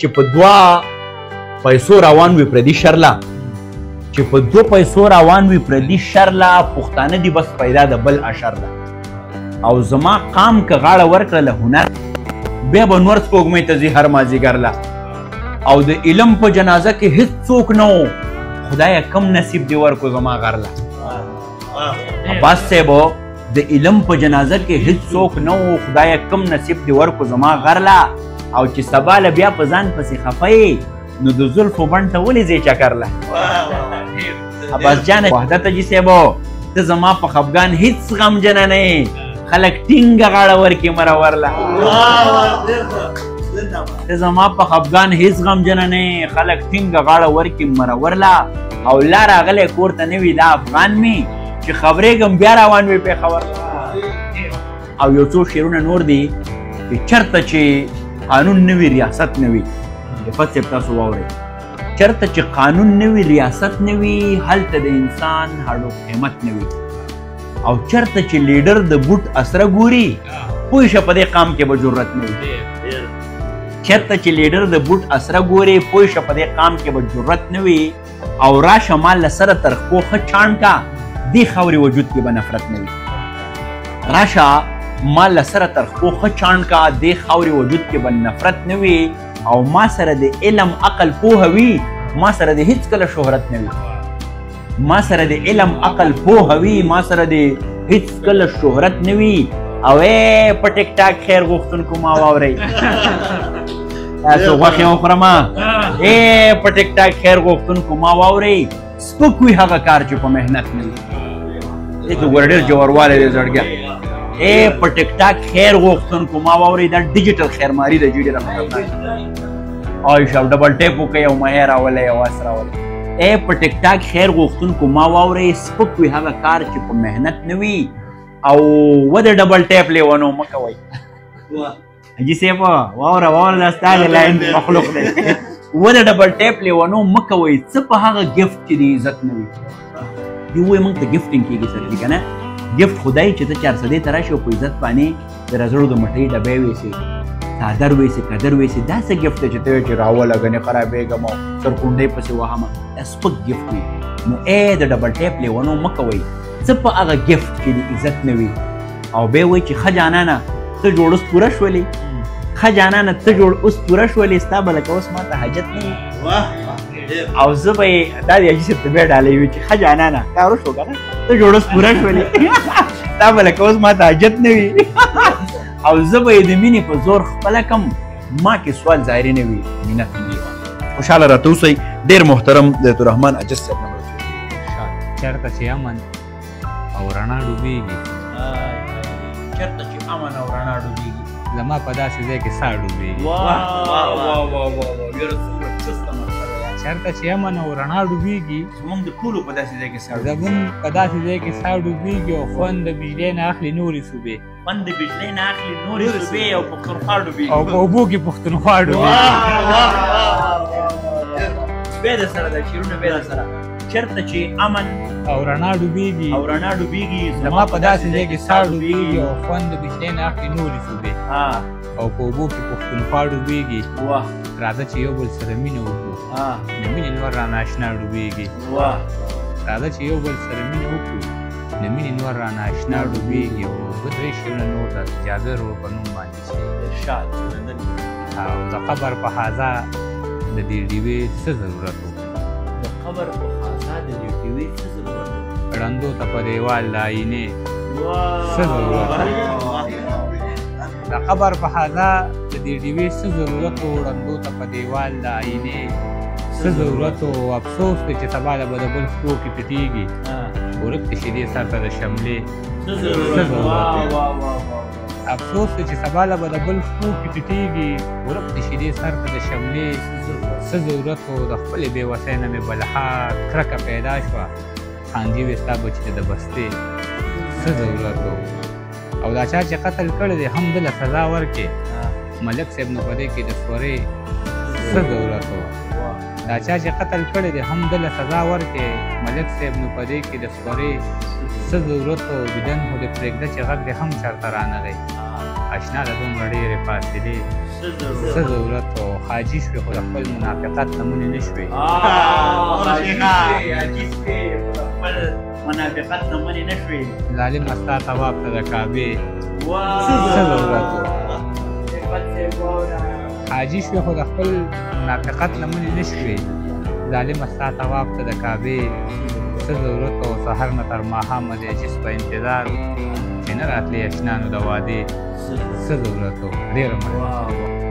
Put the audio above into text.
چې په دوه پیسو روان وي پردي شرله، چې په دوه پیسو روان وي پردي شرله، پښتانه دي بس پیدا د بل اشر ده. او زما قام که غاړه ورکړه له هنر، بیا به نور سپوږمۍ ته ځي هر مازدیګر له. او د علم په جنازه کې هیڅ څوک نه و، خدایه کم نصیب دې ورکو زما غر له. عباس صاحب د علم په جنازه کې هیڅ څوک نه و، خدایه کم نصیب دې ورکو زما غر له. او چې سبا له بیا په ځان پسې خفه یې، نو د زلفو بڼ ته ولې ځې چکر له. عباس جان وحدت حاجي صاحب ته زما په خفګان هیڅ غمجنه نه یې، خلک ټینګه غاړه ورکړي مرور له. ته زما په خفګان هیڅ غمجنه نه یې، خلک ټینګه غاړه ورکړي مرور له. او لا راغلی کور ته نه وي دا افغان مي، چې خبرېږم بیا روان وي پېښور له. او یو څو شعرونه نور دي چې چېرته چې قانون نه وي ریاست نه وي. عفت صاحب تاسو واورئ، چېرته چې قانون نه وي ریاست نه وي، هلته د انسان هډو قیمت نه وي. او چېرته چې لیډر د بوټ اسره ګوري، پوه شه په دې قام کې به جرأت نه وي. چېرته چې لیډر د بوټ اسره ګوري، پوه شه په دې قام کې به جرأت نه وي. او راشه مال له سره تر خپو ښه چاڼ کا، دې خاورې وجود کې به نفرت نه وي. راشه مال له سره تر خپو ښه چاڼ کا، دې خاورې وجود کې به نفرت نه وي. او ما سره د علم عقل پوهه وي، ما سره د هیڅکله شهرت نه وي. ما سره د علم عقل پوهه وي، ما سره د هیڅکله شهرت نه وي. او ای په ټیک ټاک خیر غوښتونکو ما واورئ، تاسو غوښې وخورم. ای په ټیک ټاک خیر غوښتونکو ما واورئ، سپک وي هغه کار چې په محنت نه وي. دې کې ګوره ډېر ژوروالی دی زړګیه. ای په ټیک ټاک خیر غوښتونکو ما واورئ، دا ډیجیټل خیرماري ده چې ډېره خطرناکه. عایشه double tap وکړئ او مهیا راولئ او اس راولئ. ای په ټیک ټاک خیر غوښتونکو ما واورئ، سپک وي هغه کار چې په محنت نه وي. او و د double tap لیونو مه کوئ. حاجي صاحب واوره واوره، دا ستا د line مخلوق دی. و د double tap لیونو مه کوئ، څه په هغه gift کې د عزت نه وي. دی وایي موږ ته gifting کېږي سر جي که نه، gift خدای چې ته چارسدې ته راشې او په عزت باندې د رزړو د مټۍ ډبی ویسې، څادر ویسې، قدر ویسې، دا څه gift دی چې ته وایې چې راوله ګنې خرابېږم او سرکونډۍ پسې وهمه، دا سپک gift وي. نو ای د double tap لیونو مه کوئ، څه په هغه gift کې د عزت نه وي. او بیا وایي چې ښه جانانه ته جوړ اوس پوره شولې، ښه جانانه ته جوړ اوس پوره شولې، ستا به لکه اوس ما ته حاجت نه وي. او زه به یې دا د حاجي صاحب ته بیا ډالۍ وي چې ښه جانانه کار وشو که نه، ته جوړ اوس پوره شولې، ستا به لکه اوس ما ته حاجت نه وي. او زه به یې د مینې په زور خپله کم، ما کې سوال ظاهري نه وي، مینه نه وي. خوشحاله راته اوسئ. ډېر محترم زید الرحمن عاجز صاحب. چېرته چې امن او رڼا ډوبېږي، چېرته چې امن او رڼا ډوبېږي، زما په داسې ځای کې ساه ډوبېږي. واه واه واه واه واه، یاره څومره چسته مسله ده. چېرته چې امن او رڼا ډوبېږي، زموږ د ټولو په داسې ځای کې ساه ډوبېږي. زموږ په داسې ځای کې ساه ډوبېږي او خوند د بجلۍ نه اخلي نورې صوبې، خوند د بجلۍ نه اخلي نورې صوبې، او پښتونخوا ډوبېږي، او په اوبو کې پښتونخوا ډوبېږي. بیا د سره دا شعرونه بیا د سره، چېرته چې امن او رڼا ډوبېږي، او رڼا ډوبېږي، زما په داسې ځای کې ساه ډوبېږي او خوند د بجلۍ نه اخلي نورې صوبې، او په اوبو کې پښتونخوا ډوبېږي. واه، راځه چې یو بل سره مینه وکړو، د مینې نور رانه اشنا ډوبېږي. واه، راځه چې یو بل سره مینه وکړو، د مینې نور رانه اشنا ډوبېږي. او دوه درې شعرونه نور د جابر ورور په نوم باندې چې ارشاد، او د قبر په خازه د دې ډیوې څه ضرورت و، د قبر په خازه د دې ډیوې څه ضرورت و، ړندو ته په دیوال د آیینې څه ضرورت و، د قبر په خازه د دې ډیوې څه ضرورت و، ړندو ته په دیوال د آیینې څه ضرورت و. افسوس دی چې سبا له به د بل خپو کې پټېږي، ورک دې شیدې سر ته د شملې څه ضرورت و. افسوس دی چې سبا له به د بل خپو کې ټیټېږي، ورک دې شیدې سر ته د شملې څه ضرورت و. د خپلې بې وسۍ نه مې بلها کرکه پیدا شوه، خانجي وې ستا بچي ته د بستې څه ضرورت و. او دا چا چې قتل کړی دی هم ده له سزا ورکړې، ملک صاحب نو په دې کې د سورې څه ضرورت و. دا چا چې قتل کړی دی هم ده له سزا ورکړې، ملک صاحب نو په دې کې د سورې څه ضرورت و. دیدن خو دې پرېږده چې غږ دې هم چېرته رانغی، اشنا له دومره ډېرې فاصلې څه ضرورت و؟ حاجي شوې خو د خپل منافقت نمونې نه شوې. حاجي شوې خو د خپل منافقت نمونې نه شوې. ظالمه ستا طواف ته د کعبې څه ضرورت و؟ حاجي شوې خو د خپل منافقت نمونې نه شوې. ظالمه ستا طواف ته د کعبې څه ضرورت و؟ سهار نه تر ماښامه د عاجز په انتظار چې نه راتلې اشنانو د وعدې څه ضرورت و؟ ډېره مننه.